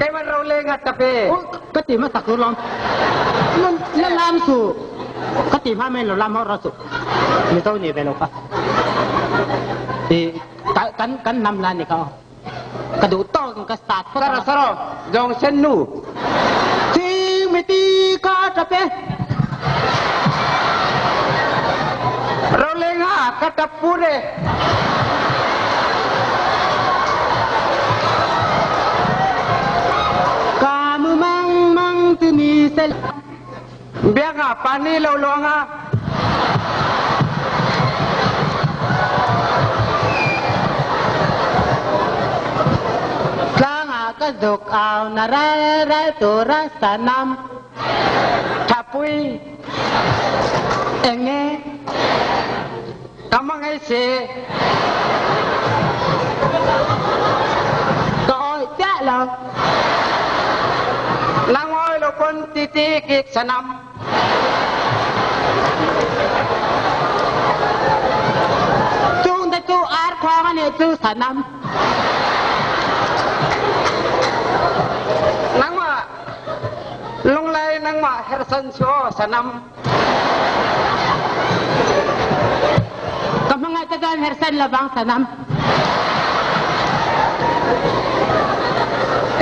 Keiman Rolenga tap e. Ka ti hmasak tur lawm. La lam suh. Ka ti hma mai lo lam hawt rawh suh. Mizo ni ve lo kha. I kan kan hnam hla ni kha aw. Ka duh tawk in ka start phawt Saro saro zawng sen nu. Ching mi ti ka tap e. Rolenga ka tap pur e. Ka mu mang mang chu ni se. Bianga pani lo luanga. Tlangah ka zuk au na ral ral tura sanam. Thapui. Eng nge? Ka hmangaih si. Ka awih chiah lo. Nang awih lo pawn titi kik sanam. Chung te chu ar khuang a nih chu sanam. Nangmah lunglai nangmah hersan chu aw sanam. Ka hmangaih te chuan hersan lovang sanam.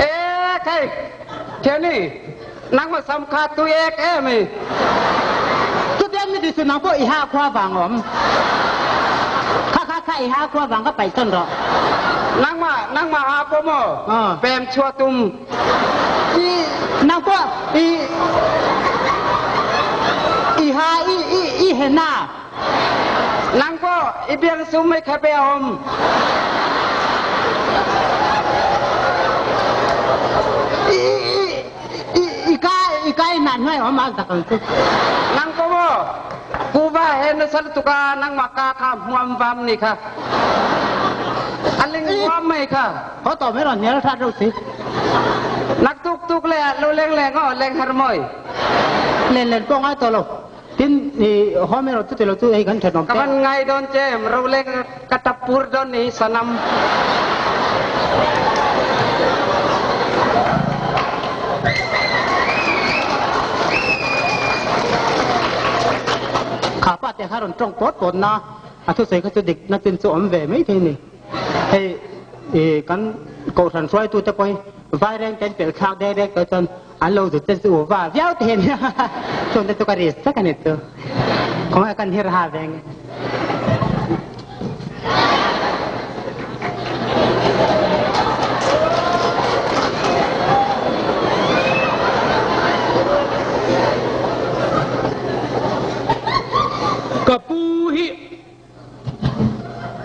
Ee kai Kenny nangmah sam kha tui ek em i. Chutiang ni ti su nang pawh i ha khua vang awm. Kha kha kha i ha khua vang ka paih sawn rawh. Nangmah nangmah ha pawh maw pem chhuah tum. I nang pawh i i ha i i i he na. Nang pawh i biang sum i khabe a um. I i i i ka i ka i nan hnuai awm a zak ang chu. Nang pawh maw kuva he na sal tuk a nangmah ka kha hmuam vam ni kha. A ling hmuam mai kha. Haw tawh mai rawh hnial hrat reuh si. Naktuk tuk le ah lo leng leng aw leng har mawi. Len len pawh ngai tawh lo. Tin i haw mai rawh chuti lo chu hei kan thenawm te. Ka van ngai dawn che em ro leng ka tap pur dawn ni sanam. Kha pa te kha rawn tawng pawt pawt na a thusawi kha chu dik na chin chu awm ve mai thei ni. Hei i kan kohhran hruaitute pawh hi vaireng te an pelh thlak dek dek tawh chuan an lo zut che chu va viau te hian chuan te chu ka risk vek a ni chu. Khawngaih kan hir ha ve nge. Ka pu hi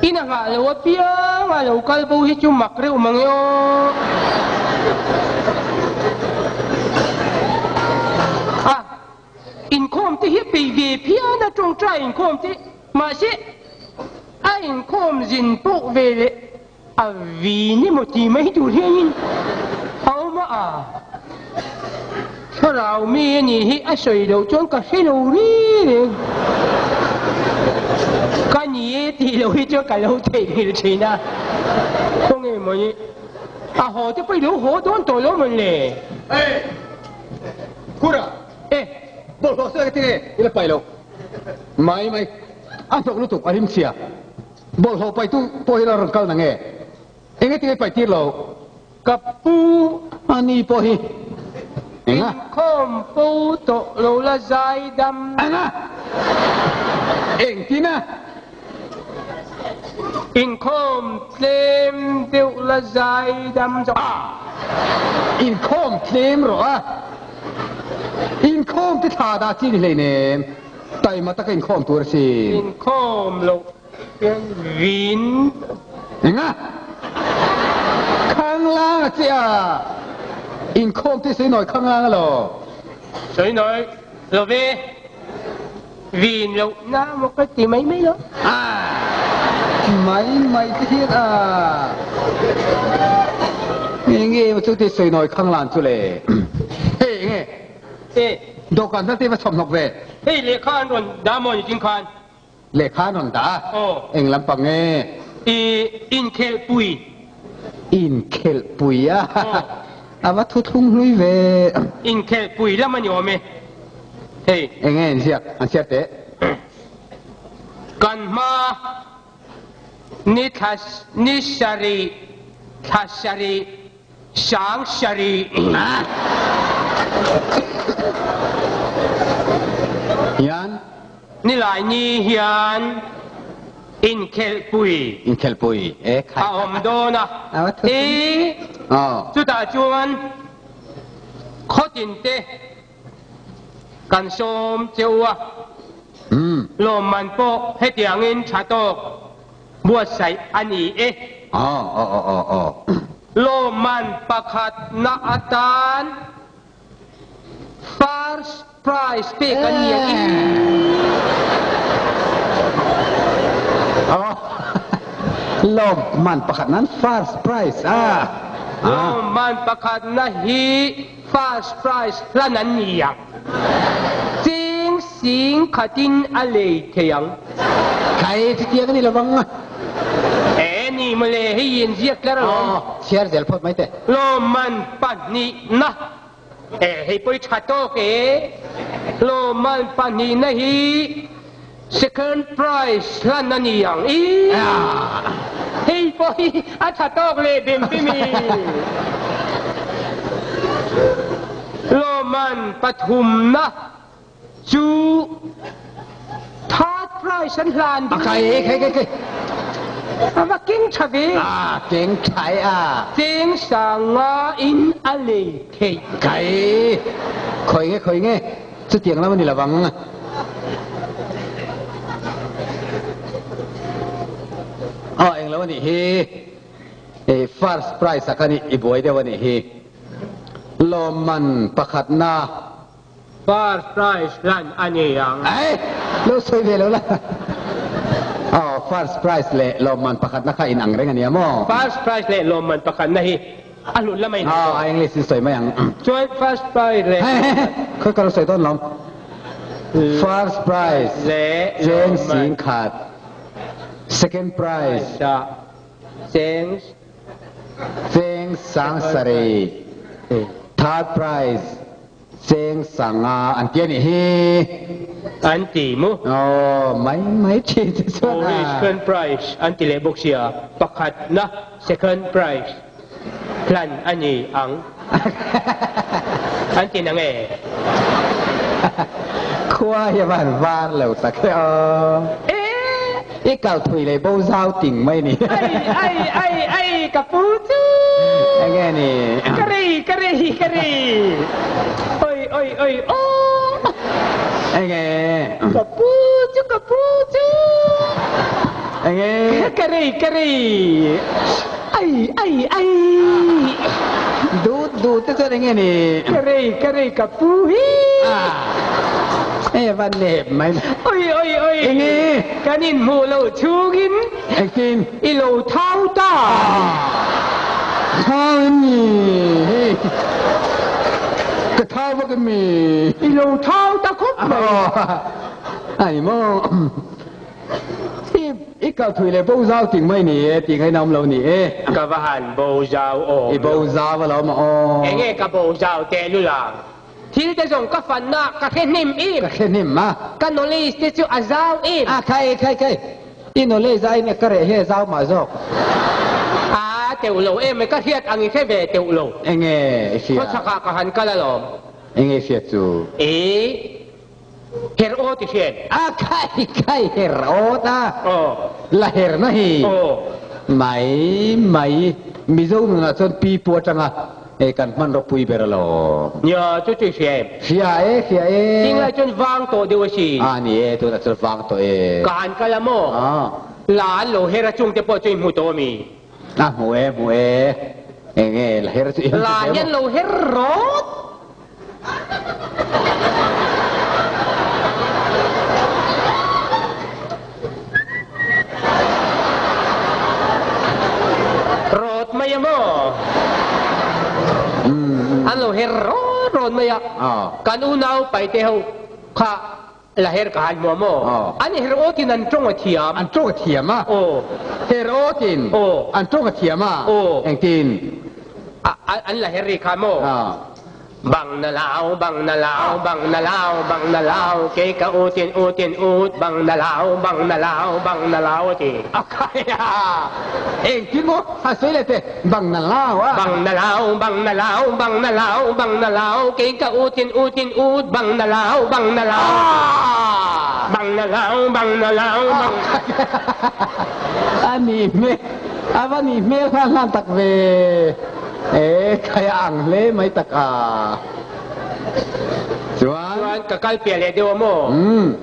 In a nghah lo apiang a lo kal bo hi chu mak reuh mang e aw. A, inkhawm te hi a peih ve phian a tawngtai inkhawm te, mahse a inkhawm zin pawh ve leh A vin emaw ti mai tur hianin a awm a, a thlarau mi a nih hi a sawi loh chuan ka hre lo reng reng. Ka ni e tih loh hi chuan ka lo theihnghilh thin a, khawnge mawni a haw te pawh i lo haw dawn tawh lo mawn le? E! Kura! E! Bawlhhlawh sawi ka ti nge i la pai lo mai mai, a hnawk lutuk a rimchhia. Bawlhhlawh paitu pawh hi la rawn kal na nge? Engati nge paih tir lo? Ka pu a ni pawh hi enga? Inkhawm fo tawh lo la zai dam. Enga? Engtin a? Inkhawm tlem deuh la zai dam zawk. A! Inkhawm tlem rawh a! Inkhawm te thla dah chi ni hleinem. Taima taka inkhawm tur a si. Inkhawm loh hian vin. Enga? Khanglang a che a. Inkhawm te sawi nawi khanglang a lo. Sawi nawi lo ve. Vin loh na maw ka ti mai mai lo. A mai mai te hian a. Enge emaw chu ti sawi nawi khanglang chu le. Hei enge? E. Dawhkan hla te va chhawmhnawk ve. Hei lehkha an rawn dah maw ni tin khan? Lehkha an rawn dah a? Aw. Eng lampang nge? I inkhelhpui. Inkhelhpui a? Aw. A va thuthlung hlui ve. Inkhelhpui lam a ni awm e. Hei. Enge in ziak an chhiar teh. Kan hma ni thla ni sarih thla sarih sang sarih. Hian. Nilai ni hian inkhelhpui. Inkhelhpui e khai. A awm dawn a. I chutah chuan khawtin te kan sawm che u a. Lawmman pawh hetiangin tha tawk buatsaih a ni e. Lawmman pakhatna atan. First prize pek an ni ang i. Oh, lawmman pakhat nan first prize a. Lawmman pakhat na hi first prize hlan an ni ang. Cheng sing khatin a lei thei ang. Khai chutiang a ni lovang. E ni mawle hei in ziak tlar alawm. Oh, chhiar zel phawt mai teh. Lawmman pahnihna e hei pawi tha tawk e. Lawmman pahnihna hi second prize hlan a ni ang i. Hei pawh hi a tha tawk leh bem bem i. Lawmman pathumna chu third prize an hlan ding. Kai kai kai kai. A va keng tha ve. A keng tha e a. Cheng sanga in a lei theih. Kai khoi nge khoi nge chutiang lam a ni lovang. Aw englo a nih hi. First prize a khan i buai deuh a nih hi. Lawmman pakhatna. First prize hlan a ni ang. Ai! Lo sawi ve lo la. Aw, first prize leh lawmman pakhatna kha inang reng a nia maw? First prize leh lawmman pakhatna hi a hlut la mai Aw, a English in sawi mai ang. Chuan first prize leh. Hei, hei, hei, khawi ka lo sawi dawn lawm. First prize leh cheng singkhat, second prize cheng cheng sangsarih, third prize Cheng sanga an ti a nih hi. An ti mu. Aw, mai mai thin che chuan a. Aw, second prize an ti leh bawk sia, pakhatna second prize hlan a ni ang an ti nang e. Khua hi a van var lo tak e aw. E! I kal thui leh bo zau ting mai ni. Ai, ai, ai, ai, ka pu chu! Enge ni? Ka rei, ka rei, ka rei! Oi, oi, oi, aw! Enge? Ka pu chu, ka pu chu! Enge? Ka rei, ka rei! Ai, ai, ai! Dut, dut te chuan enge ni? Ka rei, ka rei, ka pu hi! Ah! E va nep mai. Oi, oi, oi! Enge? Kan inhmuh loh chhungin. Engtin? I lo thau ta. Thau em ni? Hei, ka thau vak em mi? I lo thau ta khawp mai. A ni maw? I, i kal thui leh bo zau ting mai ni e, tih ngaihna awm lo ni e. Ka va han bo zau awm lo. I bo zau alawm a aw. Enge ka bo zau tehlul ang? Thil te zawng ka fanna ka hre hnem em? Ka hre hnem a. Ka knowledge te chu a zau em? A khai khai khai. I knowledge a in ka reh hi a zau mah zawk. A teuh lo em ka hriat ang i hre ve teuh lo. Enge i hria? Khawchhak ah ka han kal alawm. Enge i hriat chu? E her aw ti hriat. A khai khai her aw ta. Aw. La her na hi. Aw. Mai mai Mizo nunah chuan pi pu atanga E kan hman ropui ber alawm. Nia, chu chu i hria em? Hria e, hria e. Tinglai chuan vang tawh deuh a si. A ni e, tunah chuan vang tawh e. Ka han kal a maw? Aw. La an lo her a chungte pawh chu i hmu tawh a mi? A hmu e, hmu e. Enge la her chu i han La hmu hian lo her rawt. Rawt mai a maw? An lo her rawt rawt mai a. Kan unau paite ho kha la her ka han hmu a maw? An her awtin an tawng a thiam. An tawng a thiam a? Her awtin an tawng a thiam a? Engtin? An la her rih kha maw? Bang na lau, bang na lau, bang na lau, bang na lau, kei ka ut in ut in ut, bang na lau, bang na lau, bang na lau a ti. A khai a, engtin maw a sawi leh teh, bang na lau a. Bang na lau, bang na lau, bang na lau, bang na lau, kei ka ut in ut in ut, bang na lau, bang na lau, bang na lau, bang na lau, bang. A nih hmel, a va nih hmel hlan hlan tak ve. E khai a ang hle mai tak a. Chuan. Chuan ka kal piah leh deuh a maw?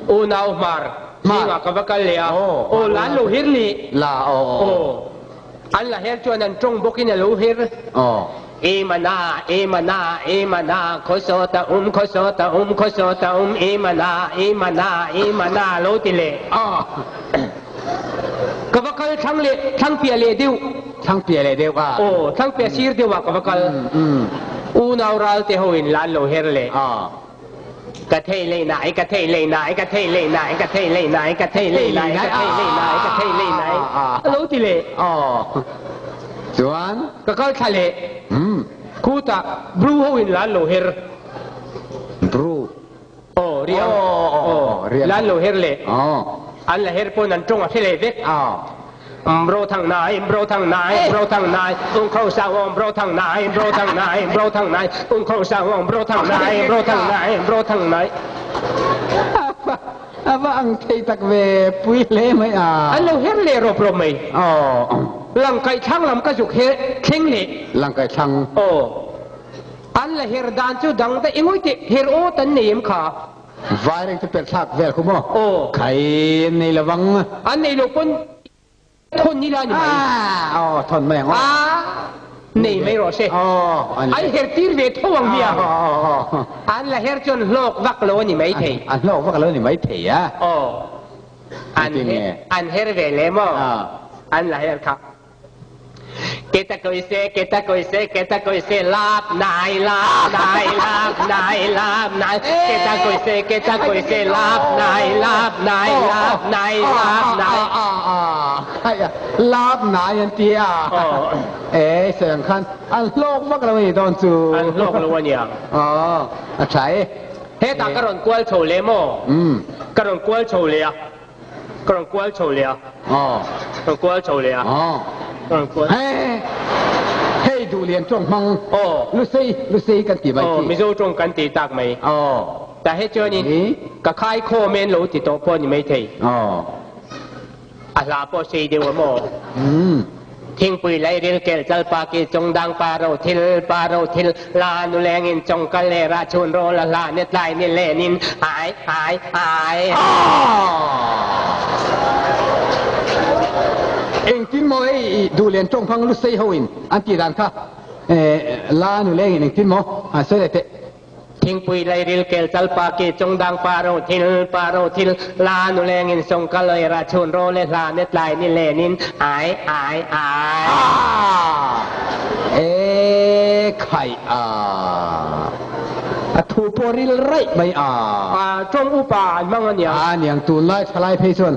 Unau Hmar zingah ka va kal leh a. Aw la an lo her leh. La aw aw. Aw. An la her chuan an tawng bawkin a lo her. Aw. E mana, e mana, e mana, khaw saw ta um, khaw saw ta um, khaw saw ta um, e mana, e mana, e mana a lo ti leh. Aw. Ka va kal thlang leh thlang piah leh deuh. Thlang piah leh deuh a. Aw, thlang piah sir deuh ah ka va kal. Unau ral te ho in lan lo her leh. Ka thei lei nai, ka thei lei nai, ka thei lei nai, ka thei lei nai, ka thei lei nai, ka thei lei nai, ka thei lei nai. A lo ti leh. Aw. Chuan. Ka kal thla leh. Khutah Bru ho in lan lo her. Bru. Aw riang aw lan lo her leh an la her pawn an tawng a hre leh vek. Bro thang nai bro thang nai bro thang nai ung kho sa wong bro thang nai bro thang nai bro thang nai ung kho sa wong bro thang nai bro thang nai bro thang nai. A va ang thei tak ve pui hle mai a. An lo her leh rawp rawp mai. Aw. Langkaih thlang lam ka zuk her thleng leh. Langkaih thlang. Aw. An la her dan chu dang daih engawih teh her awt an nei em kha? Vaireng chu pelh thlak vel khu maw? Aw. Khai an nei lo vang. An nei lo pawn thawn ni la ni mai. Aw thawn mai ang aw. A nei mai rawh se. Aw an her tir ve tho ang hmiang. Aw an la her chuan hlawk vak lo a ni mai thei. An hlawk vak lo a ni mai thei a. Aw an her ve leh maw? An la her kha. Keta koise, keta koise, keta koise, lap nai, lap nai, lap nai, lap nai. Keta koise, keta koise, lap nai, lap nai, lap nai, lap nai. Lap nai an ti a. E sawi ang khan an hlawk vak lo a ni dawn chu. An hlawk lo a nia. Aw, a tha e. Hetah ka rawn kual chho leh maw? Ka rawn kual chho leh a. Ka rawn kual chho leh a. Aw. Ka rawn kual chho leh a. Aw. Ka rawn kual. Hei, hei duhlian tawng hmang. Aw. Lusei, Lusei kan ti mai khi. Aw, Mizo tawng kan ti tak mai. Aw. Tah he chuanin ka khai khawm en lo ti tawh pawh ni mai thei. Aw. A hla pawh sei deuh a maw? Umm. Thingpui lairil kel chal pa ki chung dang pa ro thil pa ro thil la nu leng in chong kal le ra chun ro la hla ne tlai ni len in ai ai ai. Engtin maw hei duhlian tawng hmang lusei ho in an tih dan kha la nu leng in engtin maw han sawi leh teh. Thingpui lairil kel chal pa ki chung dang pa ro thil pa ro thil la nu leng in sung ka loi ra chun ro le hla ne tlai ni len in ai ai ai. E khai a a thu pawh ril raih mai a. A tawng upa an hmang a niang. A niang tunlai thalai phei chuan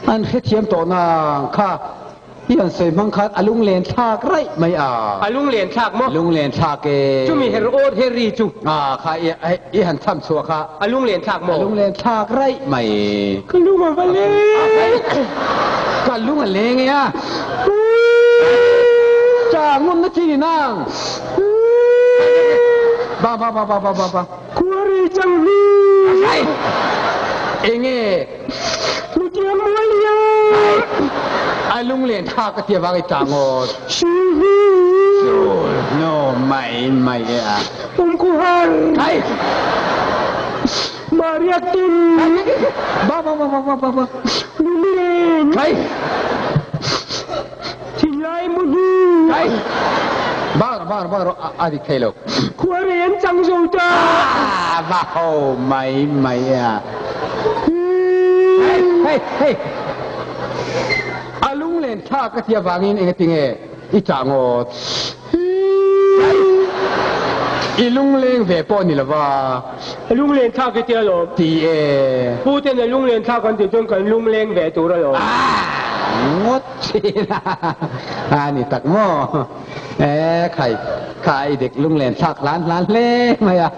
an hrethiam tawh nang kha. I han sawi hmang khan a lunglen thlak raih mai a. A lunglen thlak maw? Lunglen thlak e. Chumi her awt her ri chu. A kha i han cham chhuah kha. A lunglen thlak maw? A lunglen thlak raih mai. Ka lung a va leng. Ka lung a leng e a. Cha ngun na chi ni nang. Ba ba ba ba ba ba ba. Khuari chang ni. Enge. Nutiang mualia. A lunglen thlak a tia vang i tang awt. Sulhu. Sul no mai mai e a. Umkuhar. Ai. Maria tin. Ba ba ba ba ba ba ba. Lunglen. Ai. Thinlai muhnu. Ai. Ba ba ba ro a dik thei lo. Khuari an chang zo ta. Ba ho mai mai e a. Hei, hei, hei! A lunglen thlak ka ti avangin engatinge i chah ngawt? Hei! I lungleng ve pawh ni lova. A lunglen thlak i ti alawm. Ti e. Pu ten a lunglen thlak an tih chuan kan lungleng ve tur alawm. Ah! Ngawt thin a. A ni tak maw? E khai, kha i dik lunglen thlak hlan hlan hle mai a.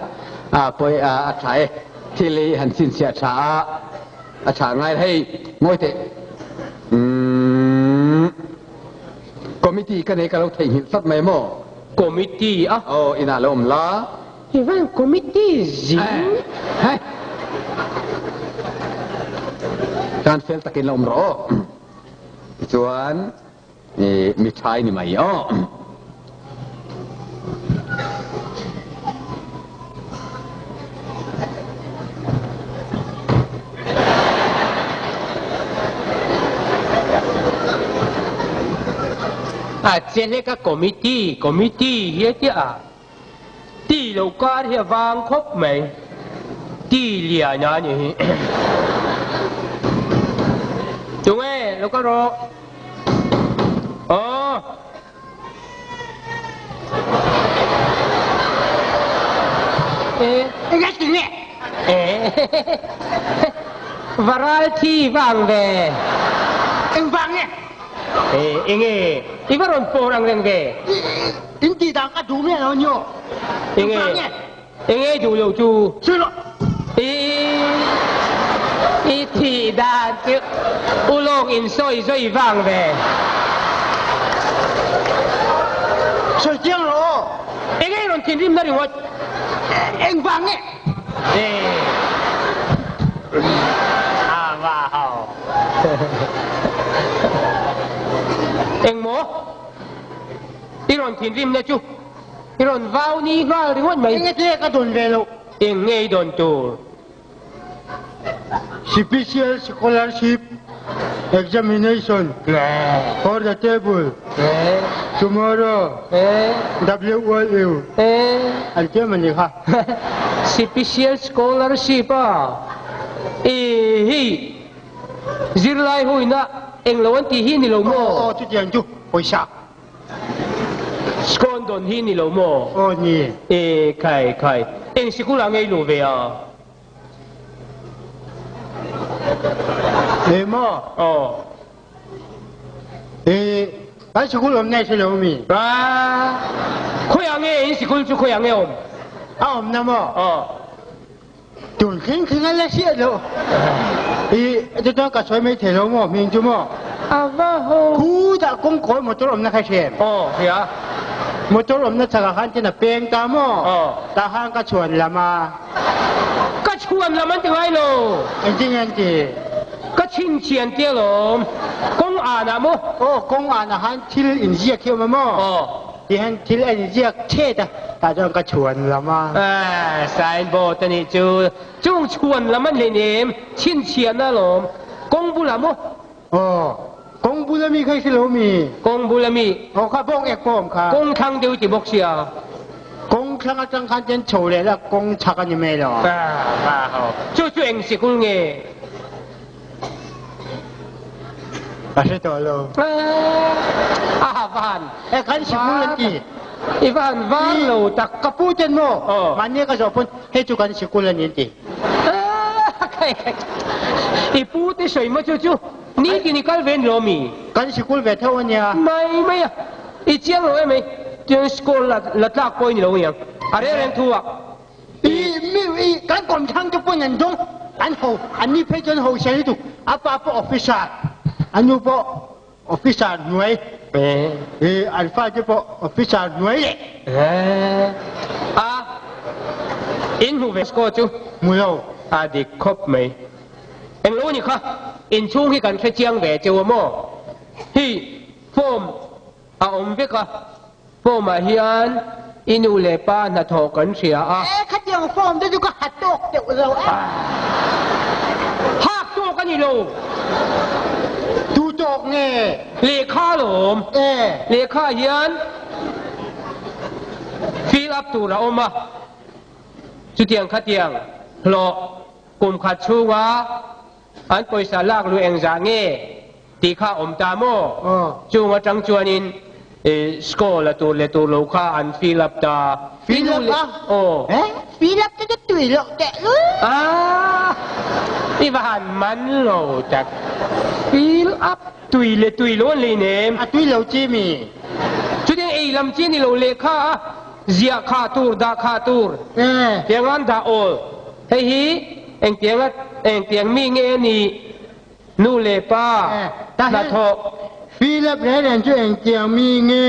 A pawi a a tha e. Thil hi han chhinchhiah tha a, a tha ngai hei ngawi teh. Umm committee ka nei ka lo theihnghilh tlat mai maw? Committee a? Aw inah lo awm la. I van committee zing. Hei. Kan fel takin lo awm rawh aw. Tichuan mi tha i ni mai aw. A cheleka committee committee hi a tia a. Ti lo kar hi a vang khawp mai. Ti lian a ni hi. Tunge lo kal rawh. Aw. E. Enge ti nge? E. Varal thi vang ve. Eng vang nge? E, enge i va rawn pawr ang reng ve. In tih dan ka duh miah lo a ni aw. Enge enge i duh lo chu? Sawi rawh. I i thih dan chu ulawk in sawi zawi vang ve. Sawi chiang rawh aw. Enge i rawn thinrim na ringawt? Eng vang nge? E a va ho. Eng maw? I rawn thinrimna chu i rawn vau ni nghal ringawt mai. Enge te ka dawn ve loh? Eng nge i dawn tur? Special Scholarship Examination for the table tomorrow WYU an ti a ni kha. Special Scholarship a? I hi Zirlai huina eng lo an tih hi ni lo maw? Aw chutiang chu pawisa. Scone dawn hi ni lo maw? Aw ni. E khai khai, eng sikul ah ngei luh ve a? E maw? Aw. E kan sikul awm nai si lo mi? A khawiah nge in sikul chu khawiah nge awm? A awmna maw? Aw. Tun thleng thleng a la hriat loh. I chuchuan ka sawi mai thei lo maw hming chu maw? A va ho. Khutah kawngkawi motor awmna kha hria em? Aw hria. Motor awmna chhakah khan tin a peng ta maw? Aw. Tah khan ka chhuan lam a. Ka chhuan lam an ti ngai lo. Engtin nge an ti? Ka chhinchhian tia lawm. Kawng anah maw? Aw kawng anah khan thil inziak hi a awm a maw? Aw. Tihian thil a inziak thet a, tah chuan ka chhuan lam a. Aaa, signboard a nih chu. Chung chhuan lam an hlein em? Chhinchhiahna alawm. Kawng bulah maw? Aw, kawng bula mi kha i hre lo mi? Kawng bula mi. Aw kha bawng ek pawh awm kha. Kawng thlang deuh ti bawk sia. Kawng thlang atang khan chuan chho leh la kawng chhak a ni mai lo. Aaa, aw. Chu chu eng sikul nge? A hre tawh lo. A van. E kan sikul an ti. I van var lo tak. Ka pu ten maw? Mahni ka zawh pawn hei chu kan sikul a ni an ti. I pu te sawi maw chu chu nitin i kal ve ni lo mi? Kan sikul ve tho a nia. Mai mai a. I chiang lo em mai. Chuan school la tlak pawh i ni lo ang. A reng reng thu ah. I mi i kan kawmthlang te pawn an dawng an ho an ni phei chuan ho sel lutuk a pa pawh officer a nu pawh officer hnuai i an fa te pawh officer hnuai leh a in hmu ve score chu hmu lo a dik khawp mai englo ni kha inchhung hi kan hre chiang ve cheu a maw hi form A awm vek a, form ah hian i nu leh pa hnathawh kan hria a. E, khatiang form te chu ka ha tawk deuh lo e. Hak tawk a ni lo. Tu tawk nge? Lehkha alawm. E. Lehkha ah hian fill up tur a awm a, chutiang khatiang hlawh kum khat chhunga An pawisa lak luh engzah nge tih kha awm ta maw? Chung atang chuanin score la tur leh tur lo kha an fill up ta. Fill up a? Aw. Eh? Fill up te chu tui loh teh lul. Ah! I va han man lo tak. Fill up tui leh tui lo an lei nem. A tui lo chi mi? Chutiang ei lam chi ni lo lehkha a ziah khah tur dah khah tur tiang an dah awl. Hei hi engtianga engtiang mi nge a nih nu leh pa hnathawh. Philip reng reng chu engtiang mi nge?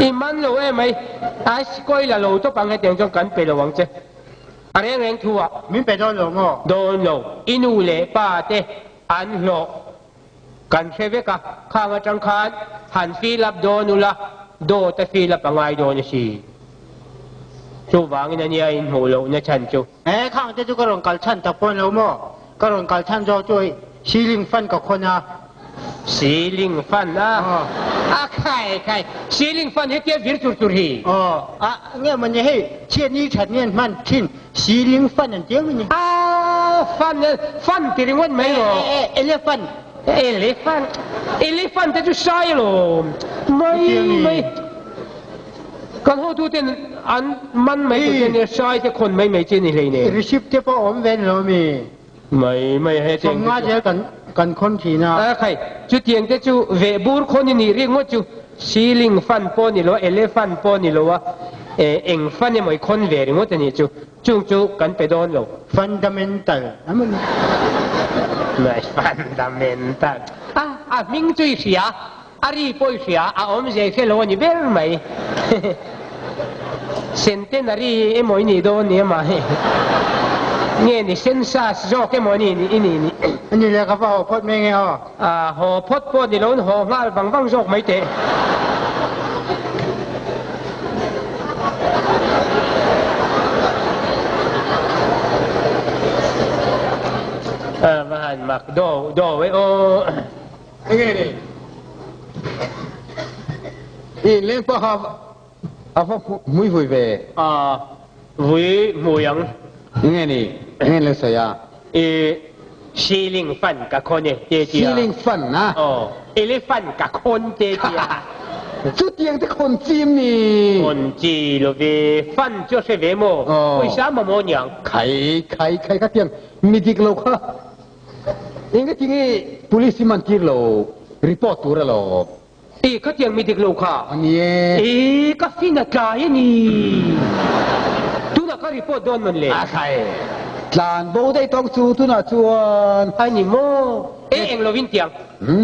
I man lo em mai, ai sikawi la lo tawp ang hetiang chuan kan pe lo ang che. A reng reng thu ah. Min pe dawn lo maw? Dawn lo, i nu leh pa te an hlawh kan hre vek a, khang atang khan han fill up dawn ula, dawt a fill up a ngai dawn a si. Chuvangin a nia in hmuh lohna chhan chu. He khang te chu ka rawn kal chhan tak pawh lo maw? Ka rawn kal chhan zawk chu ceiling fan ka khawn a. Ceiling fan a? A khai khai, ceiling fan hetia vir chur chur hi. Aw, a nge maw ni hei, chhiat ni that nge an hman thin, ceiling fan an tia maw ni? A, fan, fan ti ringawt mai maw? E, e, elephant. Elephant, elephant te chu sai alawm, mai mai. Kan hotuten an man mai tur che nia, hrai te khawn mai mai che ni hlei nen. Receipt te pawh awm ve ni lo mi? Mai mai he tiang te chu. Sawmnga zel kan kan khawn thin a. A khai, chutiang te chu veh bur khawn i nih rik ngawt chu ceiling fan pawh ni lo a, elephant pawh ni lo a, eng fan emaw i khawn ve ringawt a nih chu. Chung chu kan pe dawn lo. Fundamental a maw ni? Mai fundamental. A, a hming chu i hria. A ri pawh i hria, a awmzia i hre lo a ni ber mai. Centenary emaw i nih dawn ni amah hi. Nge ni census zawk emaw i nih i nih ni. A ni le, ka va haw phawt mai nge aw. A haw phawt pawh ni loin haw nghal vang vang zawk mai teh. A va han mak do do e aw. Enge ni? I inleng pawh kha a va hmui vui ve. A vui hmui ang. Enge ni? Enge ni lo sawi a? I ceiling fan ka khawn e te tia. Ceiling fan a? Aw, elephant ka khawn te tia. Chutiang te khawn chim ni? Khawn chi lo ve, fan chu a hre ve maw? Pawisa mamawh niang. Khai khai khai kha tiang mi dik lo kha. Engatinge police hi man tir lo report tur alo? I khatiang mi dik lo kha. A ni e. I ka fin a tlai a ni. Tunah ka report dawn man le. A khai. Tlan bo daih tawng chu tunah chuan. A ni maw? E eng lovin tiang.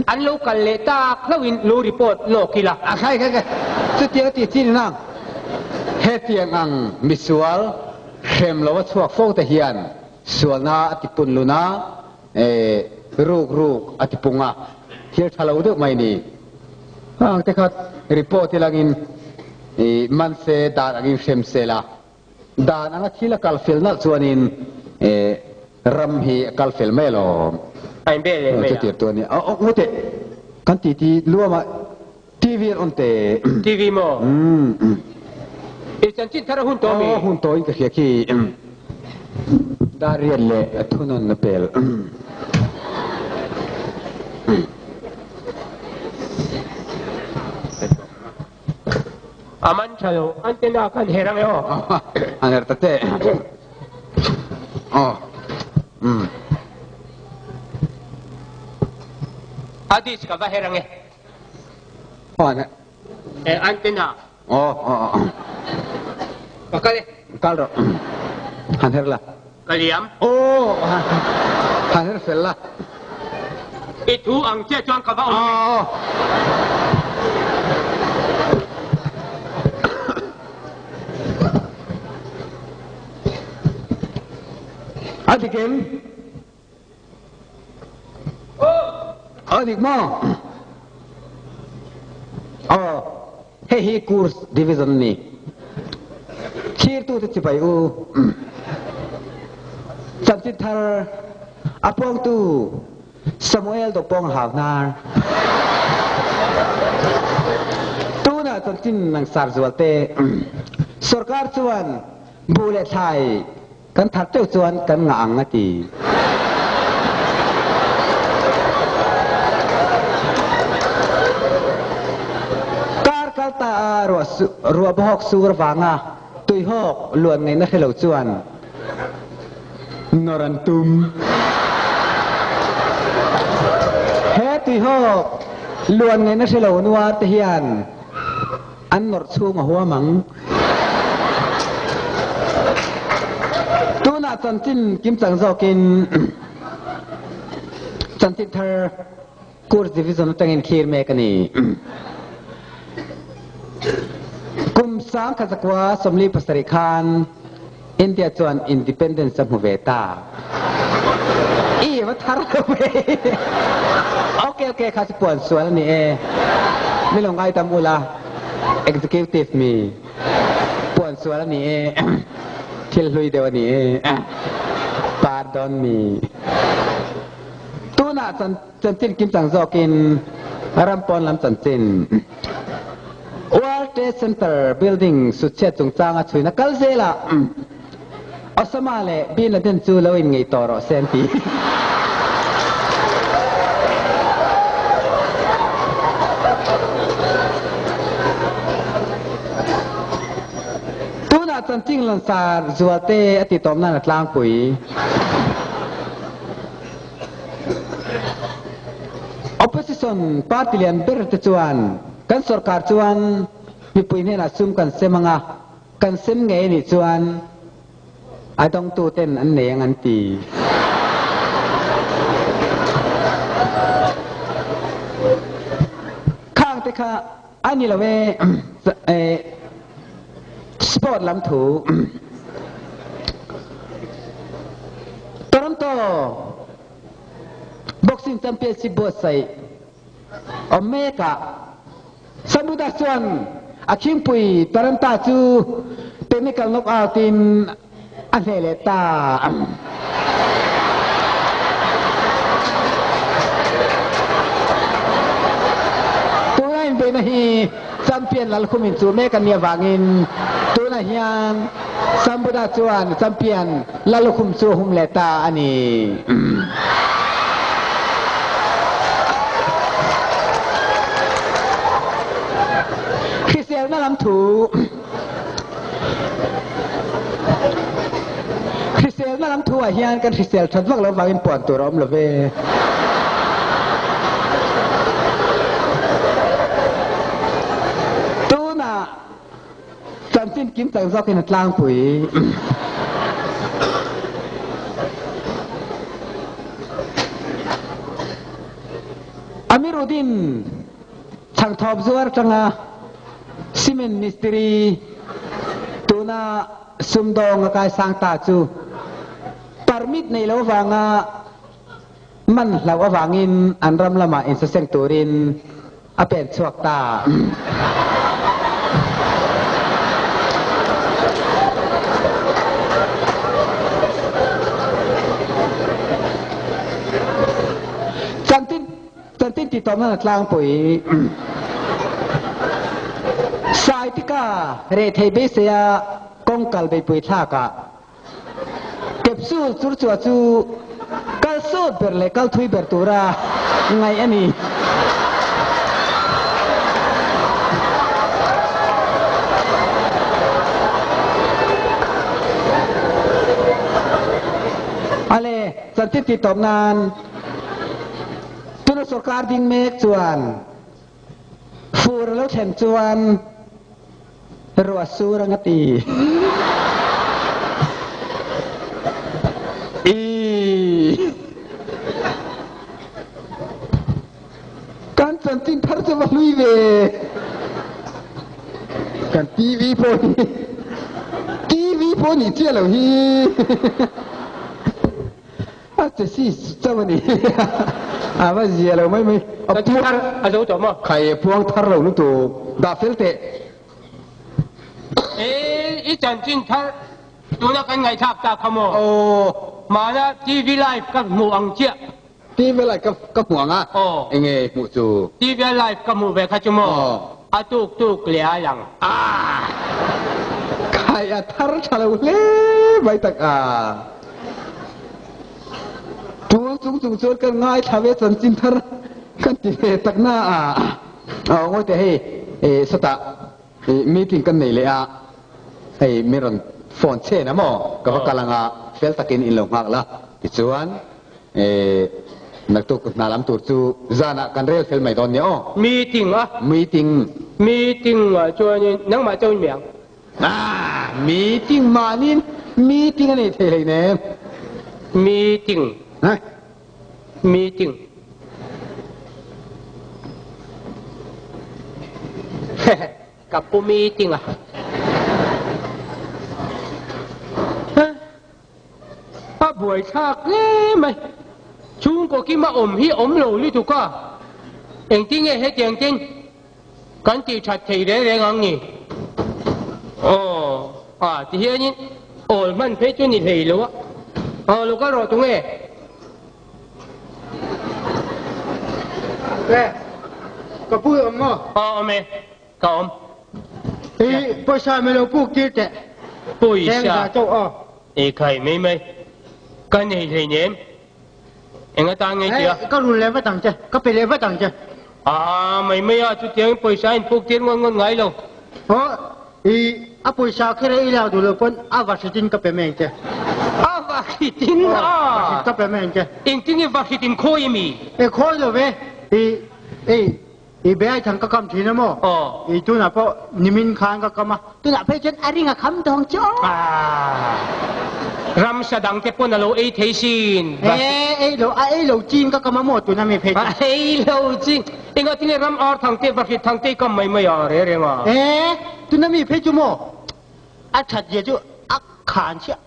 An lo kal leh tak hlauhin lo report lawk ila. A khai khai khai. Chutiang a tih chin inang. Hetiang ang misual hrem lo a chhuak fo te hian Sualna a ti pun lun a, ruk ruk a ti pung a, thil tha lo deuh mai ni. Hang te kha report ilangin man se dan angin hrem se la, dan anga thil a kal fel nalh chuanin ram hi a kal fel mai alawm. A inbe leh mai a. Chutir tu a ni. Aw ngawi teh, kan titi luamah TV an on teh. TV maw? I chanchin thar a hun tawh mi? Aw hun tawh in ka hria khi. Dar riat leh thunawn a pel. A man tha lo, antenna khan her ang e aw. An her ta teh. Aw. A dish ka va her ang e. E antenna. Aw aw aw. Ka kal e. Kal rawh. Han her la. Ka liam. Aw han her fel la. I thu ang chiah chuan ka va awm e. Aw. A dik em? A dik maw? Aw, hei hi Kurs Division a ni. Thlirtute chibai u. Chanchin thar a puangtu Samuel Dopawng hau hnar. Tunah chanchin langsar zualte sorkar chuan buh leh thlai Kan thar teuh chuan kan ngah ang a ti. Kar kal ta a ruah bawhawk sur avanga tuihawk luan ngaihna hre lo chuan nawr an tum. He. tuihawk luan ngaihna hre lo nuar te hian an nawrh chhung a huam ang. Tunah chanchin kimchang zawkin chanchin thar Course Division atangin thlir mek a ni. Kum 1947 khan India chuan Independence a hmu ve ta. I va thar lo ve. Ok ok kha chu puan sual a ni e. Mi lo ngai tam ula. Executive mi puan sual a ni e. Thil hlui deuh a ni e. Pardon me. Tunah chanchin kimchang zawkin ram pawn lam chanchin World Trade Center building sutchhiat chungchanga chhuina kal zelah Osama leh Bin Laden chu lo inngei tawh rawh se an ti. Tunah chanchin lansar zualte a titawm nan a tlangpui. Opposition party lian ber te chuan kan sorkar chuan mipui hnenah sum kan sem anga, kan sem ngei anih chuan a dawngtu ten an nei ang an ti. Khang te kha a ni lo e, sport lam thu. Toronto Boxing Championship buatsaih awm mekah Samuda chuan a khingpui Taranta chu technical knockout in a hneh leh ta. Tuna inbeihna hi champion Lalkhumin chu mek a nih avangin tunah hian Sambuda chuan champion Lallukhum chu a hum leh ta a ni. Hriselna lam thu Hriselna lam thu ah hian kan hrisel that vak lo vangin puan tur a awm lo ve. Tunah Chanchin kim chang zawkin a tlangpui. Amiruddin chhangthawp zuar atanga cement mistiri tuna sumdawng a kaisang ta chu permit nei lo vanga man hlauh avangin an ram lamah insaseng turin A pen chhuak ta. Chantin chantin ti tawm nan a tlangpui. Sai tika reh thei beisei a kawngkal beipui thlak ah Capsule churchua chu kal sawt ber leh kal thui ber tura ngaih a ni. Ale, chanchin tih tawp nan tuna sorkar ding mek chuan fur a lo thlen chuan Ruah sur ang a ti. I Kan chanchin thar chu va hlui ve. Kan TV pawh hi TV pawh nih chiah lo hi. A che si chauh a ni. A va zia lo mai mai. A puang a zo tawh maw? Khai puang thar lo lutuk. Dah fel teh. I chanchin thar tuna kan ngaihthlak ta kha maw? Aw. Hmana TV live ka hmuh ang chiah. TV live ka ka hmuh ang a? Aw. Enge hmuh chu? TV live ka hmuh ve kha chu maw? Aw. A tuk tuk leh a lang. Ah! Khai a thar tha lo hle mai tak a. Tul chung chung chuan kan ngaithla ve chanchin thar kan ti ve tak na a. Aw ngawi teh hei sawtah meeting kan nei leh a hei min rawn phone chhen a maw ka va kal anga fel takin in lo nghak la tichuan. Naktuk hna lam tur chu zanah kan rel fel mai dawn nia aw. Meeting a? Meeting. Meeting ah chuanin nangmah chauhin mi ang. Ah, meeting mahniin meeting a nei thei hleinem. Meeting. Hah? Meeting. Ka pu meeting a. A buaithlak hle mai. Chhungkaw kima awm hi awm lo lutuk a. Engtinge hetiang ten kan tih that theih reng reng ang ni? Aw, a ti hianin awl hman phei chu ni hlei lo a. Aw, lo kal rawh tunge? E, ka pu i awm maw? Aw, awm e. Ka awm. I pawisa mi lo puk tir teh. Pawisa. Cheng za chauh aw. E khai mai mai. Ka nei hleinem. Eng atan nge tia? Ka rul leh vat ang che. Ka pe leh vat ang che. Aa mai mai a chutiangin pawisa in puk tir ngawt ngawt ngai lo. Aw i a pawisa kher e i lak duh loh pawn a vahritin ka pe mai ang che. A vahritin a? Vahrit ka pe mai ang che. Engtin nge vahritin khawi a mi? E khawi lo ve. I ei I beai thang ka kam thin a maw? Aw. I tunah pawh nimin khan ka kam a, tunah phei chuan a ring a kham tawh ang che aw. Ah. Ramsa dang te pawn a lo ei thei sin. E, ei lo, a ei lo chin ka kam a maw tuna mi phei chuan. A ei lo chin. Engah tinge ram ar thang te, vahrit thang te i kam mai mai a reng reng a? E, tuna mi phei chu maw? A that zia chu a khan chiah.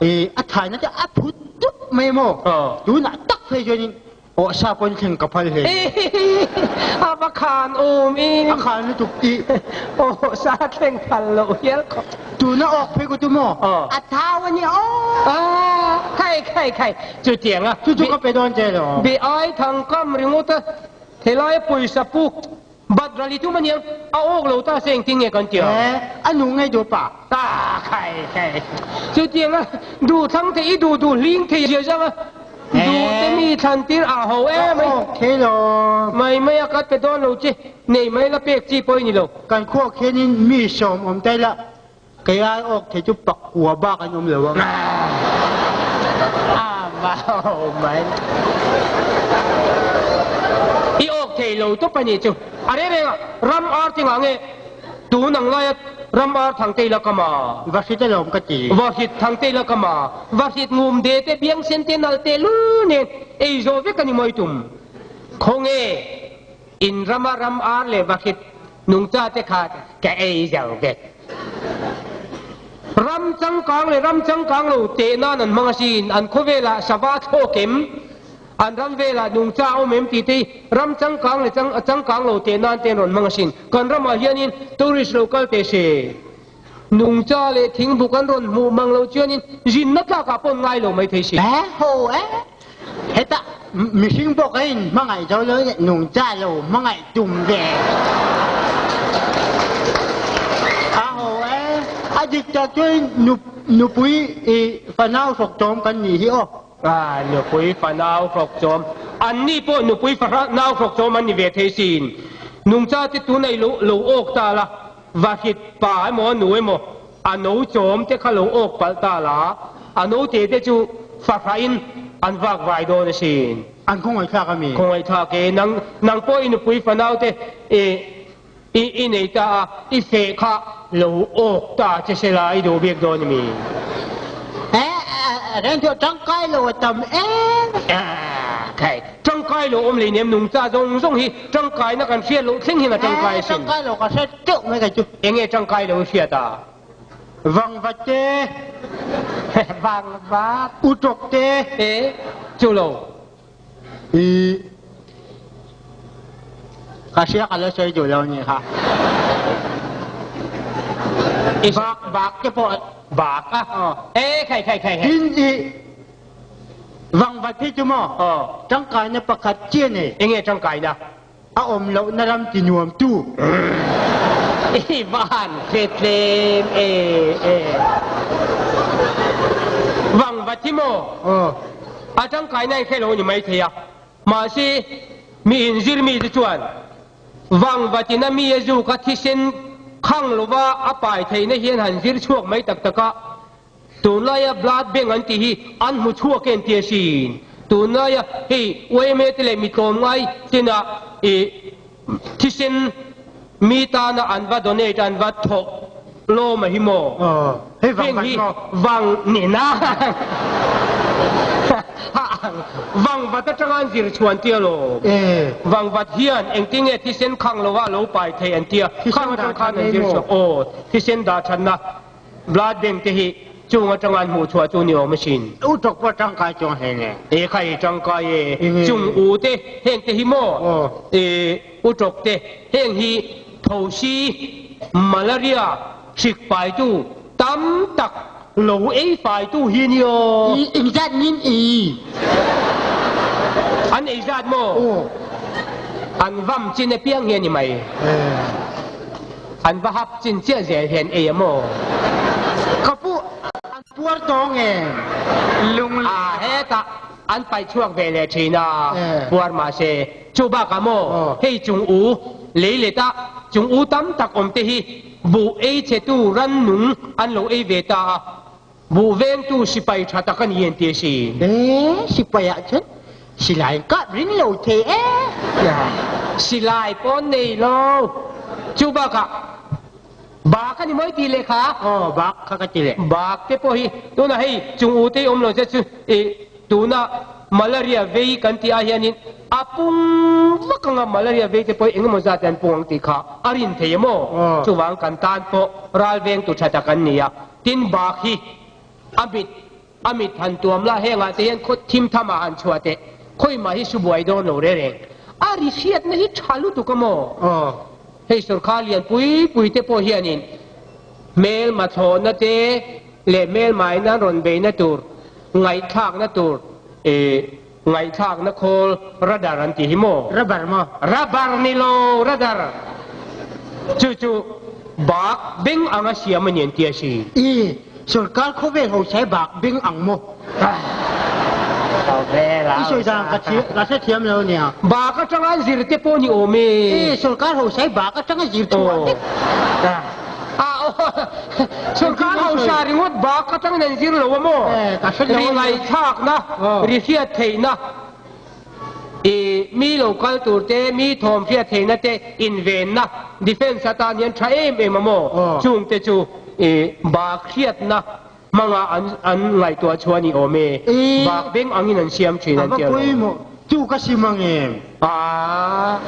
E, a thaina te a phut dup mai maw? Aw. Tunah tak phei chuanin Aw sa pawn thleng ka phal hle. A va khan awm in. A khan lutuk tih. Aw sa thleng phal loh hial khawp. Tuna awk phei ko tu maw? Aw. A thau a nia aw. Ah khai khai khai chutiang a. Chu chu ka pe dawn che lo. Be ai thang kam ringawt a helai pawisa puk bat rali tum a nia a awk lo ta se engtin nge kan ti ang. Eh a nu ngei duh pa. Ah khai khai chutiang a duh thlang thei i duh duh hling thei zia zang a duh te mi thlan tir ah ho em mai. Ka awk thei lo. Mai mai a kat pe dawn lo che nei mai la pek chi pawh i ni lo. Kan khuak hianin mi sawm awm ta ila kei ai awk thei chu pakua bak an awm lo ang. Ah va ho mai. I awk thei lo tawp a nih chu. A reng reng a ram ar chungah nge Tun ang laia ram ar thang te ila ka ma. Va hrit alawm ka ti. Va hrit thang te ila ka ma. Va hrit ngum de te biang sen te nal te lul nen ei zawh vek a ni mawi tum. Khawnge in rama ram ar leh va hrit nungcha te kha ka ei zo vek. Ram changkang leh ram changkang lo teh nan an hmang asin an khawvelah sava thlawk em? An ram velah nungcha a awm em tih te hi ram changkang leh changkang lo teh nan te an rawn hmang asin. Kan ramah hianin tourist lo kal teh se. Nungcha leh thingbuk an rawn hmuh mang lo chuanin zinna tlakah pawh an ngai lo mai thei si. Eh ho eh. Hetah mihring pawh ka in hmangaih zo lo leh nungcha lo hmangaih tum ve. A ho eh. A dik tak chuan nupui i fanau hrawk tawm kan nih hi aw. A nupui fanau hrawk chawm, anni pawh nupui fanau hrawk chawm an ni ve thei sin. Nungcha te tunah i lo lo awk ta la, vahrit pa emaw nu emaw a no chawm te kha lo awk palh ta la, a note te chu fahrahin an vak vai dawn asin. An khawngaihthlak a mi? Khawngaihthlak e, nang nang pawh i nupui fanau te i i i nei ta a, i feh kha lo awk ta che se la i duh bik dawn a mi? Eh, reng chu tangkai lo a tam em. Ah, khai, tangkai lo awm lei nem nungcha zawng zawng hi tangkaina kan hriat loh thleng hian a tangkai asin. Eh, tangkai lo ka hre teuh mai kei chu. Enge tangkai lo i hriat a? Vangvat te. Vangvat. Utawk te. Eh, chu lo. I ka hria ka la sawi duh lo nih kha. I Bak bak te pawh bak a. Aw. E khai khai khai. Tin i vangvat hi chu maw Aw. tangkaina pakhat chiah nei. Enge tangkaina? A awm lohna ram ti nuam tu. I van hre tlem e e. Vangvat hi maw? Aw. A tangkaina i hre lo ni maithei a. Mahse, mi inzir mi te chuan Vangvatin a mi a zuk a thisen khang lova a pai theihna hian han zir chhuak mai tak tak a. Tunlaia blood bank an tih hi an hmu chhuak em ti asin. Tunlaia hei yma te leh mi tlawmngai tena ih thisen mi tana an va donate an va thawh lawm a hi maw? Hei vang Heng vat hi maw? vang nena vang vat atanga an zir chhuan tia lawm. Vang vat hian engtinge thisen khang lova a lo pai thei an tia Thisen khang dah atang khan that an zir nei maw? chhuak aw thisen dah thatna Blood bank te hi chung atanga an hmuh chhuah chu ni awm asin. U tawk pawh tangkai chuang hle nge. E khai tangkai e, chung u te heng te hi maw e u tawk te heng hi thosi, malaria, hrik paitu tam tak lo ei faitu hi ni aw. I engzat min ei? An ei zat maw? An vam chin apiang hi a ni mai. An va hap chin chiah zel hian ei a maw? Ka pu, an puar tawng em? Lung A hetah an paih chhuak ve leh thin a, puar mah se. Chu bakah maw, hei chung u lei let a, chung u tam tak awm te hi buh ei chhetu rannung an lo ei ve ta a, buh vengtu sipai tha tak a ni an ti asin. E, sipaiah chuan silai kap ring lo thei e. Silai pawn nei lo. Chu bakah bak a ni mawi tih leh kha. Aw, bak kha ka ti leh. Bak te pawh hi tunah hei chung u te awm lo che chu i tuna malaria vei kan tih ah hianin a pung vak anga malaria vei te pawh hi engemaw zat an pung ang tih kha a rin thei em aw. Chuvang kan tan pawh ral vengtu tha tak an ni a. Tin bak hi a mit a mit han tuam la hengah te hian khaw thim tham ah han chhuah teh khawi mah hi su buai dawn lo reng reng a ri hriatna hi tha lutuk a maw? Hei sawrkar lian pui pui te pawh hianin hmelma thlawhna te leh hmelmaina an rawn beihna tur ngaihthlakna tur ih ngaihthlakna khawl radar an tih hi maw? Rubber maw? Rubber ni lo radar chu chu bak beng anga siam a ni an ti a si. Ih Sorkar khawvel ho sai bak beng ang maw? I sawi dan ka ka hrethiam lo nia. Bak atanga an zir te pawh ni awm e. E sorkar ho sai bak atanga zir chhuah vek. Sorkar ho sa ringawt bak atangin an zir lo a maw? Ri ngaihthlakna, ri hriat theihna, i mi lo kal tur te, mi thawm hriat theihna te invenna, defence atan hian tha em em a maw? Chung te chu i bak hriatna hmanga an an ngaihtuah chhuah a ni awm e. Bak beng angin an siam thin an ti alawm. A va pawimawh chu ka sim ang em? A,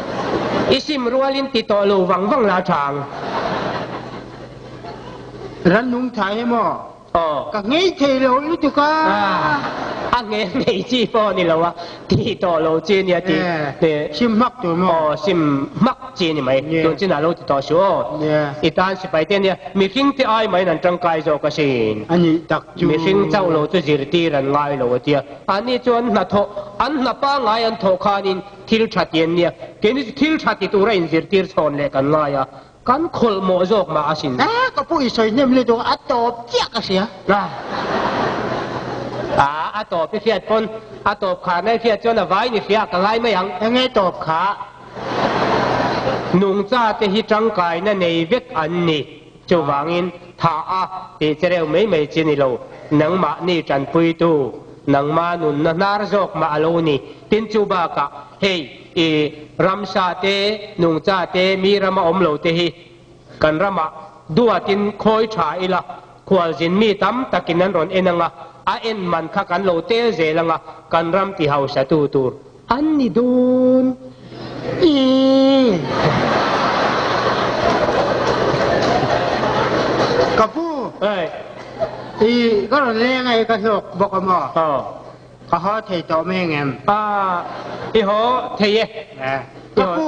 i sim rualin ti tawh lo vang vang la tha ang. Rannung tha emaw? Aw. Ka ngei thei lo lutuk a. A nge ngei chi pawh a ni lo a, ti tawh lo chi a nia ti. Sim hmak tur maw? Aw, sim hmak chi a ni mai. Tun chinah lo ti tawh suh aw. I tan sipai te nia, mihring te ai maiin an tangkai zawk asin. A nih tak chu. Mihring chauh lo chu zirtir an ngai lo a tia. Anni chu an hnathawh, an hna pangngai an thawh khanin thil tha ti an nia. Keini chu thil tha ti tura inzirtir chhawn leh kan ngai a. Kan khawlh mawh zawk mah asin. A, ka pu i sawi hnem lutuk a tawp chiah ka hria. A, a tawp i hriat pawn a tawp kharna i hriat chuan a vain i hria ka ngai mai ang. Enge tawp kha? Nungcha te hi tangkaina nei vek an ni. Chuvangin tha a tih che reuh mai mai chi ni lo. Nangmahni tanpuitu, nangma nunna hnar zawk mah a lo ni. Tin chu bakah hei i ramsa te, nungcha te, mi rama awm lo te hi kan ramah duatin khawi tha ila, khualzin mi tam takin an rawn en anga, a en man kha kan lo tel zel anga, kan ram ti hausa tu tur an ni dawn. I Ka pu, i ka rawn leng a i ka hlawk bawk a maw? Ka haw thei tawh mai ang em? Ah, i haw thei e. Ka pu,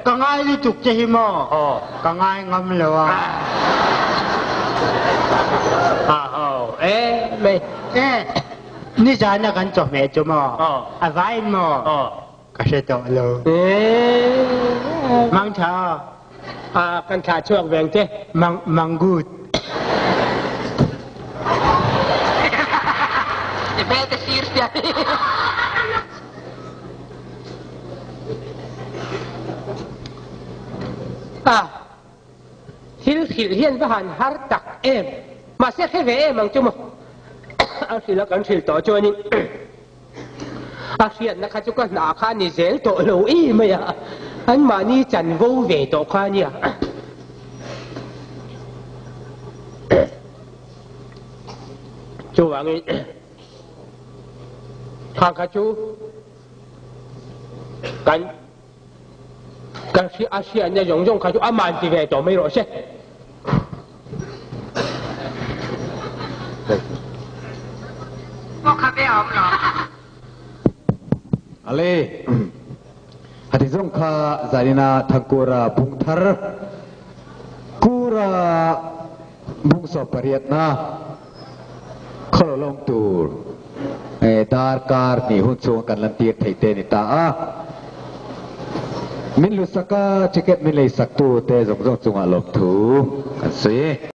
ka ngai lutuk che hi maw? Ka ngai ngam lo a. A haw e mai. E, nizana kan chawhmeh chu maw? A vain maw? Ka hre tawh lo. Mangtha. A kan thlah chhuak veng che. Mang manggut. I hmel te sir sia. A thil hrilh hian va han har tak em. Mahse hre ve em ang chu maw. A hrilh a kan hrilh tawh chuanin. A hriatna kha chu ka hna kha a ni zel tawh lo em mai a, anmahni chanvo ve tawh kha a nia. Chuvangin khang kha chu kan kan hria a hriatna zawng zawng kha chu aman ti ve tawh mai rawh se. Ale hati zawng kha zanina Thangkura bung thar Kura bung sawm pariatna khawlo lawm tur darkar hnih hun chhung kan lantir theih te ni ta a. Min lusaka ticket min leisak tu te zawng zawng chungah lawmthu kan sawi e.